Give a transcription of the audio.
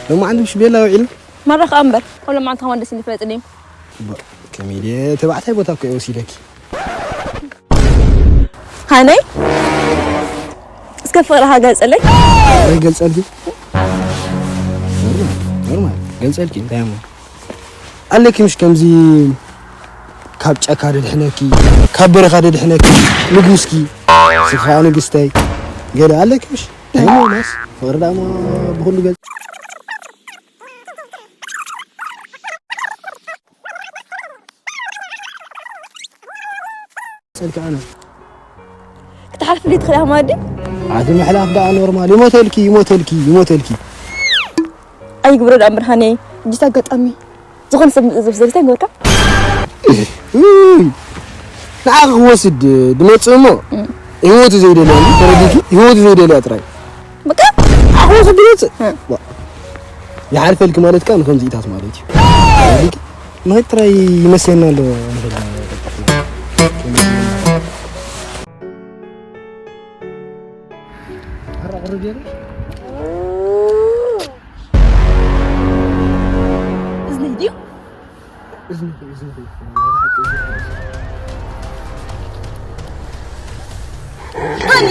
ሎማዓንቲ ምሽ ቤላ ውዒሉ? ማራ ከኣ እምበር፣ ኩሎም መዓልቲ ከማን ደስ ኢሉ ይፍለጥኒ። ባ-፣ ከመይ ድየ ተባዕታይ ቦታ እኮ እየ ወሲደኪ። ሃነይ፣ እስከ ፍቕርኻ ገልጸለይ። ወይ ገልጸልኪ? ኖርማል፣ ኖርማል፣ ገልጸልኪ፣ እንታይ እሞ? ኣለኪ ምሽ ከምዚ ካብ ጫካ ደድሕነኪ፣ ካብ በረኻ ደድሕነኪ፣ ንጉስኪ፣ ንስኺ ከኣ ንግስተይ፣ ገለ ኣለኪ ምሽ? እንታይ እሞ ማስ? ፍቕሪ ደኣ እሞ ብኹሉ ገጽ ጸልካ ኣነ። ክትሓልፍልይ ትኽእል ኢኻ ማለት ድዩ? ኣቲ ምሕላፍ ደኣ ኖርማል። ይሞተልኪ፣ ይሞተልኪ፣ ይሞተልኪ። ኣይግብሮ ደኣ ብርሃነይ። እጅስ ኣጋጣሚ ዝኾነ ሰብ ምጽእ ዝብዘግተ ይግበርካ? እይ፣ ንዓኺ ክወስድ ድመጽእ እሞ፣ እም። ህይወቱ ዘይደልያ፣ ተረዲእኪ? ህይወቱ ዘይደልያ ጥራይ። በቃ? ንዓኺ ክወስድ ድመጽእ? እም። ዋ። ይሓልፈልኪ ማለት ከኣ ንከምዚኢታት ማለት እዩ። ተረዲእኪ? ንኸይድ ጥራይ ይመስለና ኣሎ። እዝኒ ድዩ? እዝኒ፣ እዝኒ። ሃኒ!